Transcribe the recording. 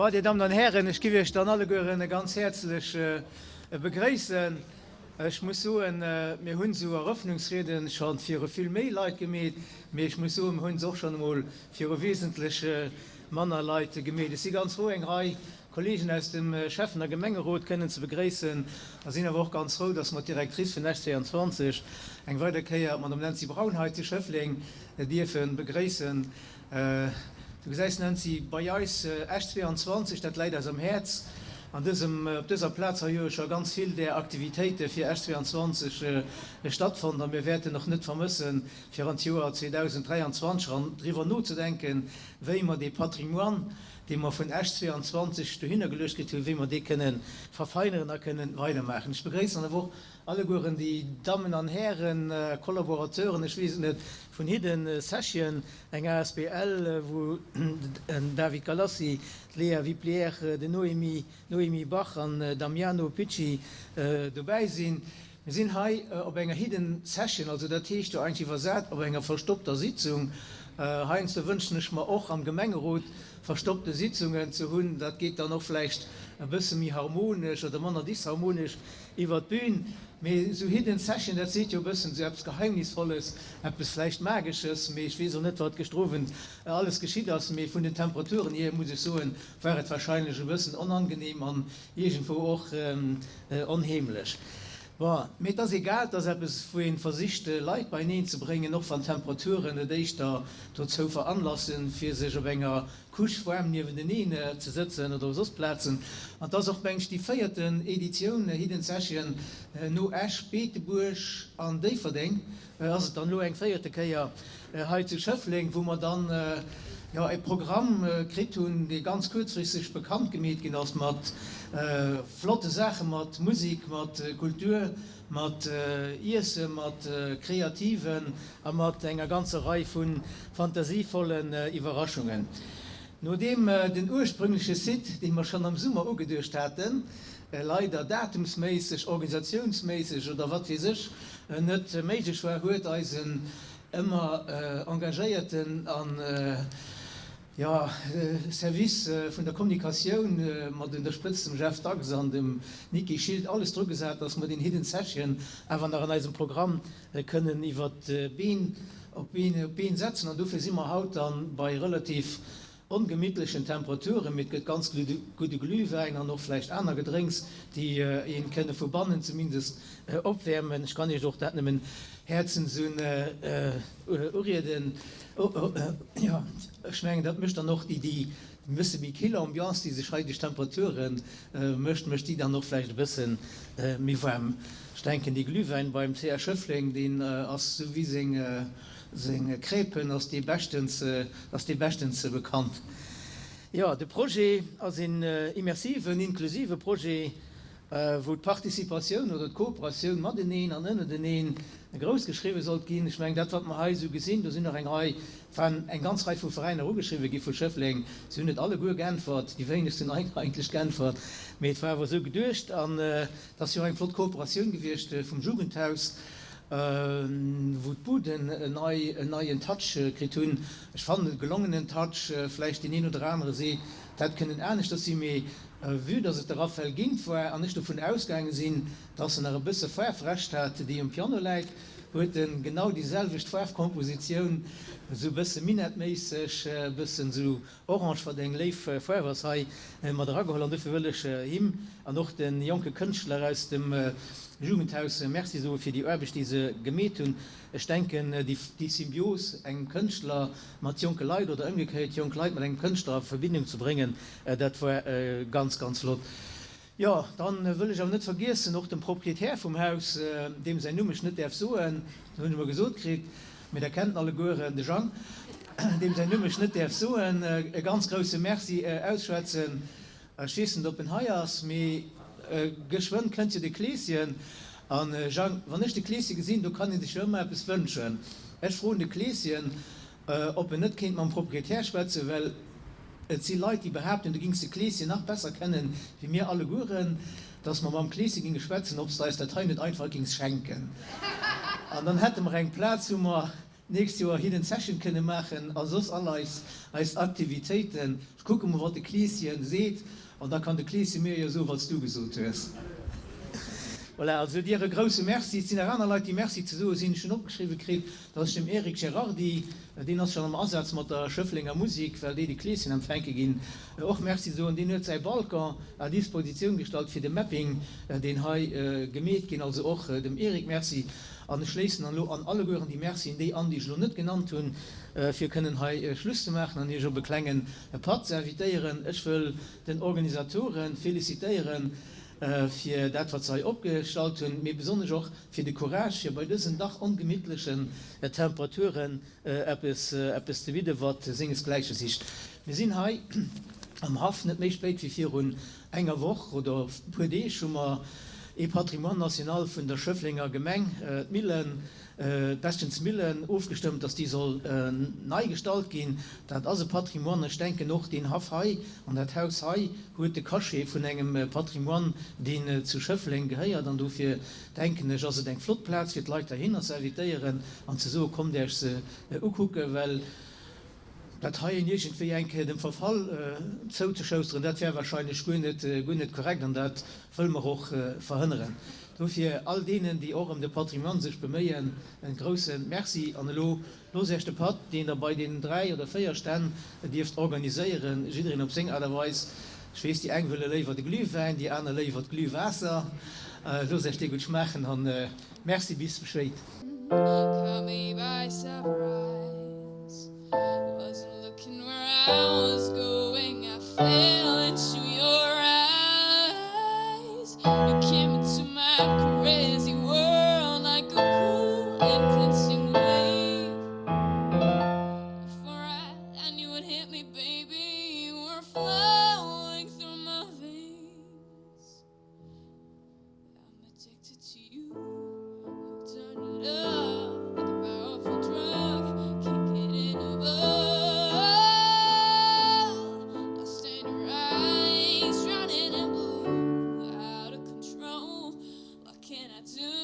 Bon, Dir Dammen an Hären, ech giff Iech dann allegueren ganz häerzlech begréissen. Ech muss soen, mir hunn esou Erëffnungsrieden scho viru vill méi Leit gemeet, mee ech muss soen, mir hunn se och schonn emol viru wesentlech manner Leit gemeet. Ech si ganz frou, eng Rei Kollegen aus dem Schäffen a Gemengerot kënnen ze begréissen a sinn awer och ganz frou, dass mer d'Directrice vun Esch 22 eng weider Kéier, d'Madame Nancy Braun, hei zu Schëffleng dierfe begréissen. Du gesäis, Nancy, bei eis Esch 22, dat läit eis am Häerz. An dësem, op dëser Plaz hei hu jo scho ganz vill där Aktivitéite fir Esch 22 stattfonnt a mir wäerten och net vermëssen, fir an d'Joer 2023 eran driwwer nozedenken, wéi mer dee Patrimoine, dee mer vun Esch 22 dohinner geluecht kritt hunn, wéi mer dee kënne verfeineren a kënnen weidermaachen. Ech begréissen awer och allegueren déi Dammen an Hären, Collaborateuren, ech weess et net, vun Hidden Session, eng asbl, wou den David Galassi, d'Léa Wiplière, den Noémie, Noémie Bach an Damiano Picci dobäi sinn. Mir sinn hei op enger Hidden Session, also dat heescht jo eigentlech iwwersat op enger verstoppter Sitzung. Heiansdo wënschen ech mer och am Gemengerot verstoppte Sitzungen ze hunn. Dat geet dann och vläicht e bësse méi harmonesch oder manner disharmonesch iwwer d'Bün. Mee esou Hidden Session, dat seet jo e bëssen esou eppes Geheimnisvolles, eppes vläicht Magesches. Mee ech weess och net, wat gëschter Owend alles geschitt ass. Mee vun den Temperaturen hier, muss ech soen, war et wahrscheinlech e bëssen onangenehm an iergendwou och onheemlech. Bon, mee et ass egal, et ass eppes, wou ee versicht, Leit beieneen ze bréngen, och wann d'Temperaturen et éischter dozou veranlassen, fir sech op enger Couche waarm niewenteneen ze sëtzen oder op soss Plazen. An et ass och, meng ech, déi véierten Editioun Hidden Session no Esch, Beetebuerg an Déifferdeng. Ass et dann elo eng véierte Kéier hei zu Schëffleng, wou mer dann jo e Programm kritt hunn, dee ganz kuerzfristeg bekannt gemeet ginn ass, mat flotte Saachen, mat Musik, mat Kultur, mat Iesse, mat Kreativen a mat enger ganzer Rei vu fantasievollen Iwwerraschungen. Nodeem den ursprüngleche Site, dee mer schonn am Summer ugeduecht haten, leider datumsméisseg, organisatiounsméisseg oder wat weess ech net méiglech war, huet eisen ëmmer engagéierten an, jo, Service vun der Kommunikatioun mat ënnersprëtztem Jeff Dax an dem Niki Schild alles dru gesat, dass mer deen Hidden Session awer nach an eisem Programm kënnen iwwert d'Been, op d'Been setzen. An dofir si mer haut dann bei relativ ongemittlechen Temperaturen, mee et gëtt ganz gudde Glühwäin an och vläicht aner Gedrénks, déi een kënne vu bannen zumindest opwäermen. Ech kann Iech och dat nëmmen häerzens urieden. Jo, ech mengen, dat mécht dann och déi e bësse méi kill Ambiance, déi sech hei duerch d'Temperature mécht, mécht déi dann och vläicht e bësse méi waarm. Ech denken, dee Glühwäin beim CA Schëffleng, deen ass sou wéi seng Seng Crêpen ass dee beschtens ass dee beschtens bekannt. Jo, de Projet ass een immersiven, inklusive Projet, wou d'Participatioun oder d'Kooperatioun mateneen an ënnerteneen grouss geschriwwe sollt ginn. Ech mengen, dat wat mer hei esou gesinn, do sinn och eng Rei, waren eng ganz Rei vu Veräiner ugeschriwwe gi vu Schëffleng. Se hunn net alleguer geäntwert, déi wéinegst hunn eigentlech geäntwert, mee et war awer esou geduecht an et ass jo och eng flott Kooperatioun gewiescht vum Jugendhaus. Wou d'Buden en neien Touch kritt hunn. Ech fannen et e gelongenen Touch. Vläicht deen een oder anere seet, et hätt kënnen aneschters sinn, mee vue dass et de Raphael Gindt war an ech dovun ausgaange sinn, dass en nach e bësse Faarfrescht hat, déi um Piano läit, huet en genau déi selwecht Faarfkompositioun, esou e bësse Minett-méisseg, e bëssen esou Orange, wat eng léif Faarf ass, hei mat erageholl an dofir wëll ech him an och de jonke Kënschtler aus dem Jugendhaus Merci soe fir déi Aarbecht, déi se gemeet hunn. Ech denken, déi Symbios, engem Kënschtler mat jonke Leit oder ëmgekéiert, jonk Leit mat engem Kënschtler a Verbindung ze bréngen, dat war ganz, ganz flott. Jo, dann wëll ech awer net vergiessen, och dem Proprietär vum Haus, deem säin Numm ech net däerf soen, dat hunn ech emol gesot kritt, mee Der kennt en allegueren, de Jang, deem säin Numm ech net däerf soen, e ganz grousse Merci ausschwätzen. Ech weess net, ob en hei ass, mee geschwënn kënnt jo de Kleeschen. An, Jang, wann ech de Kleesche gesinn, do kann ee sech jo ëmmer eppes wënschen. Ech froen de Kleeschen, ob en net kéint mam Proprietär schwätzen, well et si Leit, déi behaapten, du gings de Kleeschen nach besser kennen wéi mir allegueren, dass mer mam Kleesche ginge schwätzen, ob s de eis dat hei net einfach gings schenken. An dann hätte mer eng Plaz, wou mer. d'nächst Joer Hidden Session kënne maachen a soss all eis eis Aktivitéiten. Ech kucke mol, wat de Kleeschen seet, an da kann de Kleeschen mir jo soen, wat s du gesot hues. Voilà, also dir e grousse Merci. Et sinn nach aner Leit, déi Merci ze soe sinn. Ech hunn opgeschriwwe kritt, dass ech dem Eric Gerardy, deen ass schonn am Asaz mat der Schëfflenger Musik, well déi de Kleeschen empfänke ginn, och Merci soen. Deen huet säi Balcon à Dispositioun gestallt fir de Mapping, deen hei gemeet ginn. Also och dem Eric Merci. An ech schléissen dann elo an allegueren déi Mercien déi an, déi ech elo net genannt hunn, fir kënnen hei Schluss ze maachen an Iech op e klenge Patt ze invitéieren. Ech wëll den Organisatore félicitéieren fir dat, wat se hei opgestallt hunn, mee besonnesch och fir de Courage, fir bei dësen dach ongemittlechen Temperaturen eppes, eppes ze bidden, wat sengesgläiche sicht. Mir sinn hei am Haff net méi spéit wéi virun enger Woch oder e puer Deeg hu mer ee Patrimoine national vun der Schëfflenger Gemeng, d'Millen, d'Bestchens Millen, ofgestëmmt, dass déi soll nei gestallt ginn. Dat ass e Patrimoine. Ech denken och deen Haff hei an dat Haus hei huet de Cachet vun engem Patrimoine, deen zu Schëffleng gehéiert. An dofir denken ech, ass et eng flott Plaz fir d'Leit heihinner ze invitéieren an ze soen, Kommt Iech se ukucken, well Dat heien iergendwéi eng Kéier dem Verfall zouzeschousteren, dat wär wahrscheinlech guer net, guer net korrekt an dat wëlle mer och verhënneren. Dofir all deenen, déi och ëm de Patrimoine sech beméien, e grouse Merci. An elo loosst Iech de Patt, deen Der bei deenen 3 oder 4 Stänn dierft organiséieren, jiddereen op seng Aart a Weis. Ech weess, déi eng wëlle léiwer de Glühwäin, déi aner léiwer d'Glühwaasser. Loosst Iech dee gutt schmaachen an Merci, bis spéit. Caught me by surprise Wasn't looking where I was going I fell into your eyes You came into my crazy world like a cool and cleansing wave Before I, I knew it hit me, baby You were flowing through my veins I'm addicted to you Hooked on love like a powerful drug Can't get enough Lost in your eyes, drowning in blue Out of control, what can I do?